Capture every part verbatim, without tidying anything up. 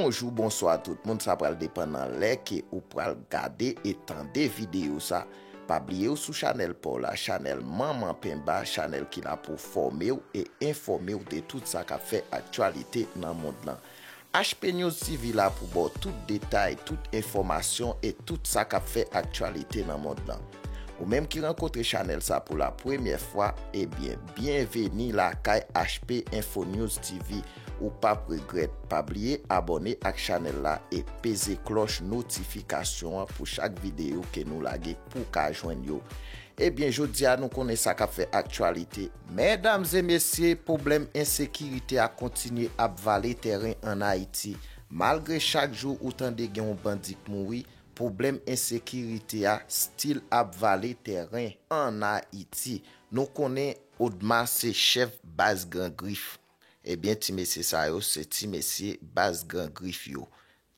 Bonjou, bonswa tout moun, sa pral depann nan lè ke ou pral gade e tande videyo sa. Pa bliye w sou chanèl pa w la, chanèl Manman Penba, chanèl ki la pou fòme w e enfòme w de tout sa k ap fè aktyalite nan mond lan. H P News T V la pou ba w tout detay, tout enfòmasyon e tout sa k ap fè aktyalite nan mond lan. Ou menm ki rankontre chanèl sa pou la premyè fwa, ebyen, byenveni lakay H P Info News T V. Ou p ap regrèt. Pa bliye abòne ak chanèl la e peze klòch notifikasyon an pou chak videyo ke nou lage pou w ka jwenn yo. Ebyen, jodi a nou konnen sa k ap fè aktyalite. Medam e mesye, pwoblèm ensekirite a kontinye ap vale tèren ann Ayiti. Malgre chak jou ou tande gen yon bandi k mouri, pwoblèm ensekirite a still ap vale tèren ann Ayiti. Nou konnen Odma se chèf baz Gran Grif. Ebyen, ti mesye sa yo se ti mesye baz Gran Grif yo.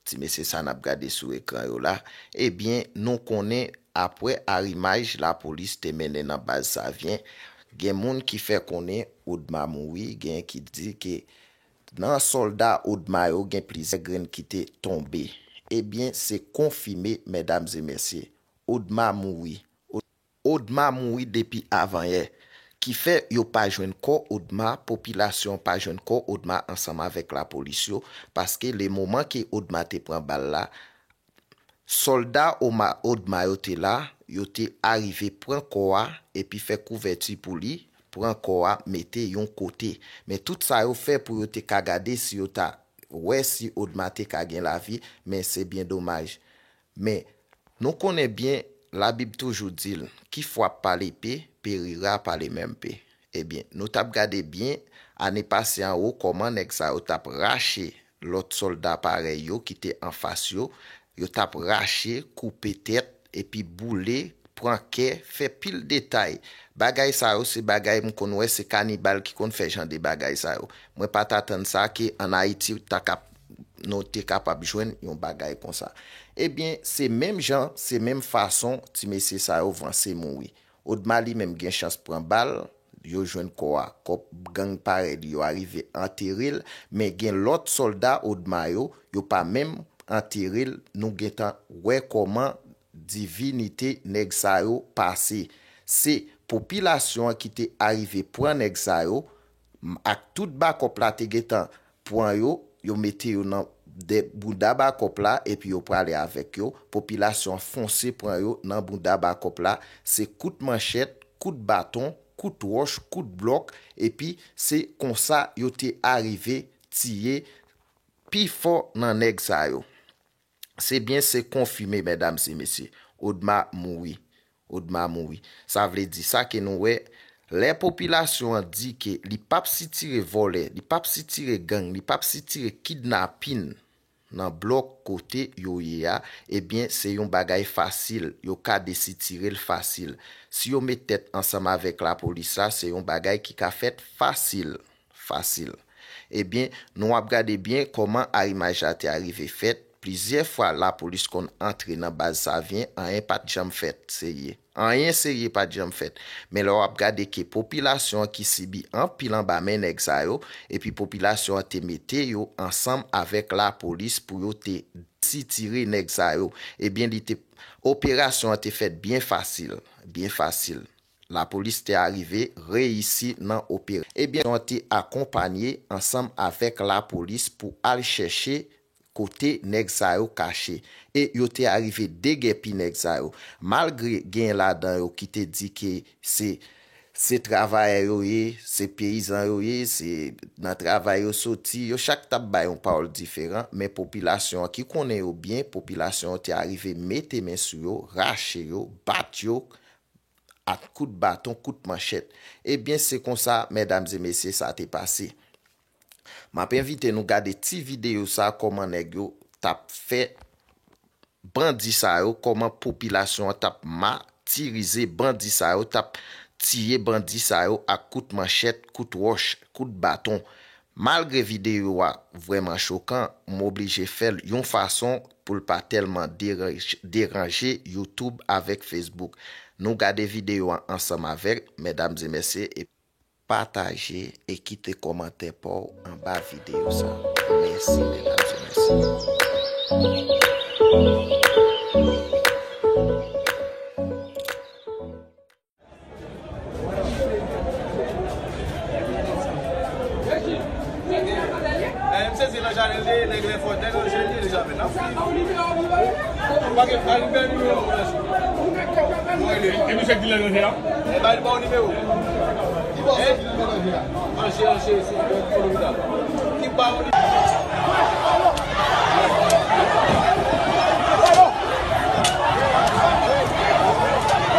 Ti mesye sa n ap gade sou ekran yo la. Ebyen, nou konnen apre arimaj lapolis te mennen nan baz Savyen, gen moun ki fè konnen Odma mouri, gen ki di ke nan sòlda Odma yo gen plizyè grenn ki te tonbe. Ebyen, se konfime, medam e mesye, Odma mouri. Odma mouri depi avanyè. Kifè yo pa jwenn kò Odma, popilasyon pa jwenn kò Odma ansanm avèk lapolis yo, paske le moman ke Odma te pran bal la, sòlda Oma-, Odma yo te la, yo te arive pran kò a epi fè kouvèti pou li, pran kò a, mete yon kote. Men tout sa yo fè pou yo te ka gade si yo ta wè si Odma te ka gen lavi, men se byen domaj. Men, nou konnen byen, Labib toujou di l, qui frappe par l'épée périra par le même pé. Ebyen, nou t ap gade byen, ane pase an wo, kòman nèg sa yo t ap rache lòt sòlda parèy yo ki te anfas yo, yo t ap rache, koupe tèt, epi boule, pran kè, fè pil detay. Bagay sa yo, se bagay m konn wè, se kanibal ki konn fè jan de bagay sa yo. Mwen pa t atann sa ke ann Ayiti, ta kap-, nou te kapab jwenn yon bagay konsa. Ebyen, se menm jan, se menm fason, ti mesye sa yo vanse mouri. Odma li menm gen chans pran bal, yo jwenn kò a. Kò gang parèy li yo arive antere l, men gen lòt sòlda Odma yo, yo pa menm antere l, nou gentan wè kòman divinite nèg sa yo pase. Se popilasyon an ki te arive pran nèg sa yo, m-, ak tout bakòp la te gentan pran yo, yo mete yo nan de bounda bakòp la, epi yo prale avèk yo. Popilasyon an fonse pran yo nan bounda bakòp la. Se kout manchèt, kout baton, kout wòch, kout blòk, epi se konsa yo te arive tiye pifò nan nèg sa yo. Se byen, se konfime, medam e mesye. Odma mouri. Odma mouri. Sa vle di sa ke nou wè, lè popilasyon an di ke li p ap sitire vòlè, li p ap sitire gang, li p ap sitire kidnapin nan blòk kote yo ye a, ebyen, se yon bagay fasil. Yo ka desitire l fasil. Si yo met tèt ansanm avèk lapolis la, se yon bagay ki ka fèt fasil. Fasil. Ebyen, nou ap gade byen kòman arimaj la te arive fèt. Plizyè fwa, lapolis konn antre nan baz Savyen, anyen pa t janm fèt, serye. Anyen serye pa t janm fèt. Men lè w ap gade ke popilasyon an ki sibi anpil anba men nèg sa yo, epi popilasyon an te mete yo ansanm avèk lapolis pou yo te sitire nèg sa yo. Ebyen, li te, operasyon an te fèt byen fasil, byen fasil. Lapolis te arive reyisi nan opera-, ebyen, an te akonpanye ansanm avèk lapolis pou al chèche kote nèg sa yo kache. E yo te arive degèpi nèg sa yo. Malgre gen ladan yo ki te di ke se, se travayè yo ye, se peyizan yo ye, se nan travay yo soti, yo chak t ap bay yon pawòl diferan, men popilasyon an ki konnen yo byen, popilasyon an te arive mete men sou yo, rache yo, bat yo, ak kout baton, kout manchèt. Ebyen, se konsa, medam e mesye, sa te pase. M ap envite nou gade ti videyo sa, kòman nèg yo t ap fè bandi sa yo, kòman popilasyon an t ap matirize bandi sa yo, t ap tiye bandi sa yo ak kout manchèt, kout wòch, kout baton. Malgre videyo a vrèman chokan, m oblije fè l yon fason pou l pa tèlman deranje, deranje YouTube avèk Facebook. Nou gade videyo a ansanm avèk, medam e mesye, e pataje e kite kòmantè pa w anba videyo sa. Mèsi, medam e mesye. Eh, m sezi nan jaden li, nèg lè fò, nèg an jeni li jaden nan. Pa gen, pa gen nimewo, mwen rele. E misye ki lè nan jè a? E ba li ba w nimewo. Ki bò se ki nan jè a? Anje, Anje, se yon kolonda. Ki ba w nimewo.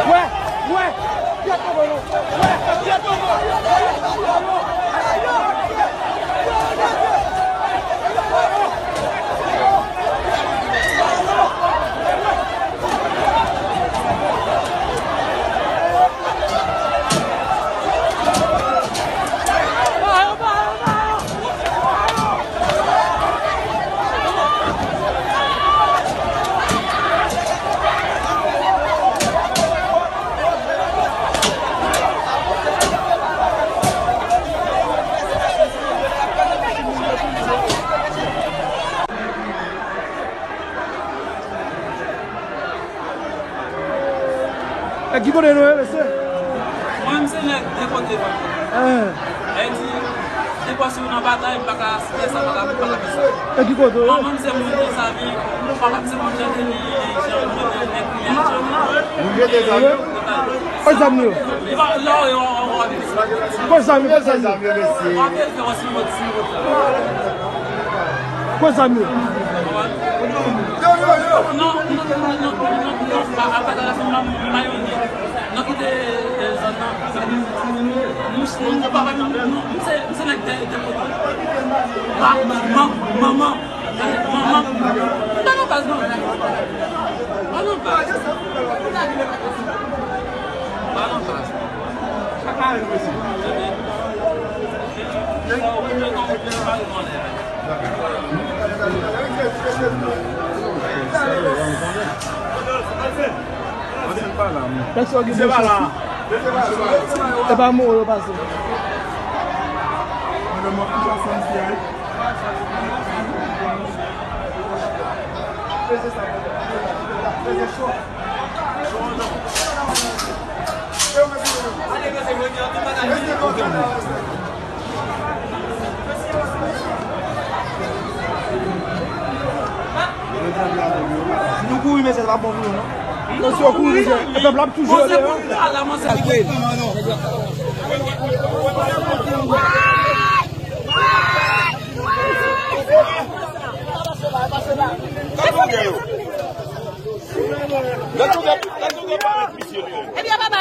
Wè, wè. E ki kote nou ye, mesye? Mwen, m se nèg de kote, mwen. Eh. E di, depi si w nan batay, m pa ka fè sa, m pa ka, m pa ka fè sa. E ki kote w ye? Manman m se moun de Savi, papa m se moun de Deni, Jan, Jan, nèg Kriyan, Jan. Moun de Savi? Kote zam yo? Li pa, lò, yo, yo, yo, kote zam yo, kote zam yo? Kote zam yo? Non, non, non, non, non, pa, apa ta la fin, mayonèz. Non, kite, eh, zòn nan. Nou, nou, nou pa, nou, nou, nou se, nou se nèg de, de kote. Pa, man, manman. Manman. Pa nan baz, non. Pa nan baz. Pa nan baz. Pèsòn ki byen chans. E pa mou yo pase. Si nou kouri, mesye, sa pa bon pou nou, non. Mesye, kouri, mesye. E pèp la ap toujou deyò. Ebyen, papa,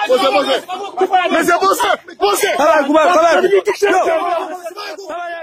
Poze, poze. Mesye, poze, poze. Travay, kouman, travay. Yo.